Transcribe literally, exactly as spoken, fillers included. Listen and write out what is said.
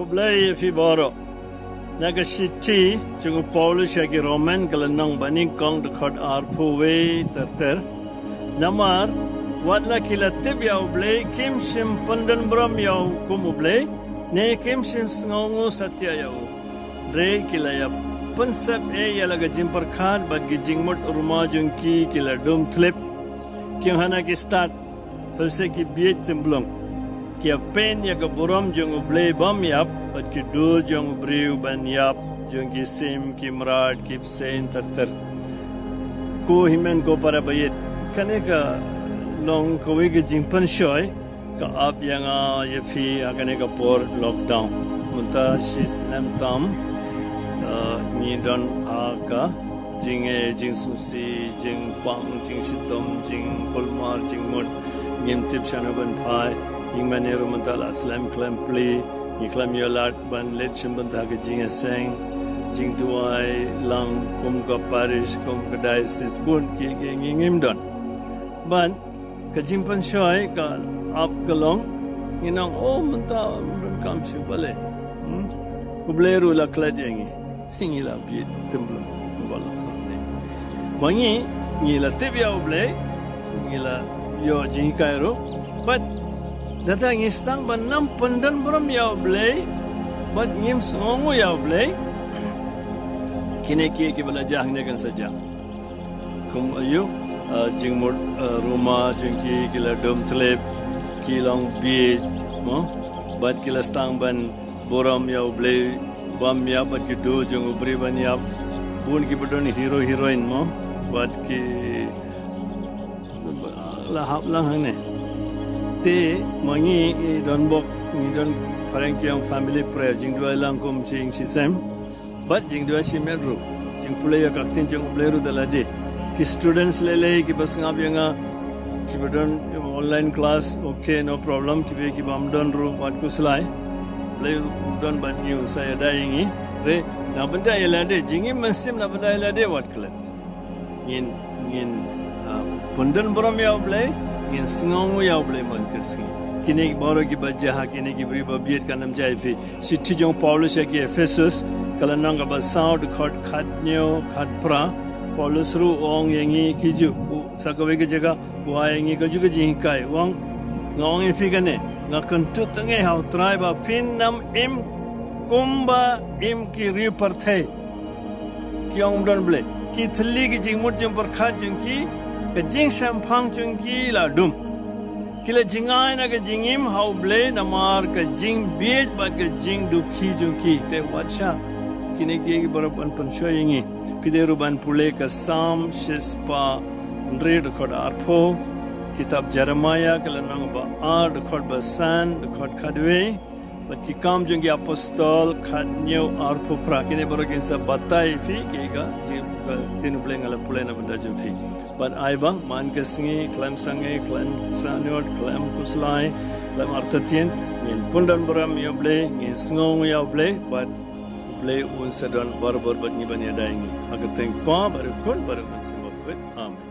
Khublei ïa phi baroh. Na ka shithi jong u Paulus sha ki Roman ka lynnong banyngkong dkhot arphew wei ter ter. Namar wat la ki la tip ïa U Blei, kim shym pyndon burom ïa u kum U Blei, ne kim shym sngewnguh satia ïa u. Hynrei ki la ïa pynsep ei ïa la ka jingpyrkhat bad ki jingmut ruma jong ki ki la dum thlip. Ki ong hana ki stad, pynse ki bieit tymblong. Ki ïa peit ïa ka burom jong U Blei bym ïap bad ki duh jong u briew ban ïap, jong ki sim, ki mrad, ki bseiñ ter ter. Ko hynmen ko para baieit, kane ka long kawei ka jingpynshoi ka ap ïa nga ïa phi ha kane ka por lockdown. Mynta shi snem tam, eh, ngi don ha ka jingeh, jingsngewsih, jingpang, jingshitom, jingkulmar, jingmut. Ngim tip shano ban phai. Ïing mane ruh mynta la slem khlem plie. Ngi khlem ïoh lad ban leit shim bynta ka jingïaseng, jingduwai lang kum ka parish, kum ka diocese, bun ki, ki, ngi ngim don. Bad ka jingpynshoi ka ap ka long, ngin ong, oh, mynta ym don kam shuh balei. Hmm? U Blei ruh la klet ïa ngi. Ngi la bieit tymblong ba la thang ne. Ba ngi, ngi la tip ïa U Blei, ngi la ïoh jinghikai ruh. Bad lada ngi sdang ban ym pyndon burom ïa U Blei, bad ngim sngewnguh ïa U Blei, kine ki, kiba la jah hangne kin sa jah. Kum aïu, ah, jingmut, ah, ruma jong ki, ki la dum thlip, ki long bieit, mo? Bad ki la sdang ban burom ïa U Blei bym ïap bad ki duh jong u briew ban ïap. Bun kiba don hero heroine, mo, bad ki la hap lang hangne. Te ma ngi, i don bok, ngi don phareng ki ong family prayer, jingduwai lang kum shi ïing shi sem. Bad jingduwai shimet ruh. Jingpule ïa ka ktien jong U Blei ruh da lade. Ki students lei lei kiba sngap ïa nga, kiba don online class, okay, no problem, kiba, kibym don ruh wat khuslai. Blei u don bad ngi, un sa ïada ïa ngi. Re, na bynta ïa lade, jingim mynsiem na bynta ïa lade wat klet. Ngin, ngin, ah, pyndon burom ïa U Blei, ngin sngewnguh ïa U Blei man ka sngi. Kine baroh kiba jah, kine ki briew ba bieit kan ym jia ïa phi. Shithi jong u Paulus ïa ki Ephesus, ka lynnong kaba saw, dkhot khathynñiew, khatphra. Paulus ruh u ong ïa ngi kajuh, u, sa kawei ka jaka, u ai ïa ngi kajuh ka jinghikai, u ong, nga ong ïa phi kane, nga kyntu tyngeh ha U Trai ba phin ym im kumba im ki riew pyrthei. Ki ong ym don Blei. Ki thylli ki jingmut jingpyrkhat jong ki, ka jingshemphang jong ki la dum. Ki la jingai na ka jingim ha U Blei namar ka jingbieit bad ka jingdukhi jong ki. Te wat sha, kine ki, ki baroh ban pynshoi ïa ngi. Phi dei ruh ban pule ka Salm shispah hynriew dkhot arphew, kitab Jeremiah ka lynnong ba ar, dkhot ba san, dkhot khatwei. Bad Ki Kam jong ki Apostol khathynñiew, arphew phra. Kine baroh kin sa batai ïa phi, ki ka, ki ka ktien U Blei nga la pule na bynta jong phi. Bad ai ba man ka sngi khlem sangeh, khlem sahñiot, khlem khuslai, khlem artatien, ngin pyndon burom ïa U Blei, ngin sngewnguh ïa U Blei, bad U Blei un sa don barabor bad ngi ban ïada ïa ngi. Ha ka kyrteng U Kpa bad U Khun bad U Mynsiem Bakhuid. Amen.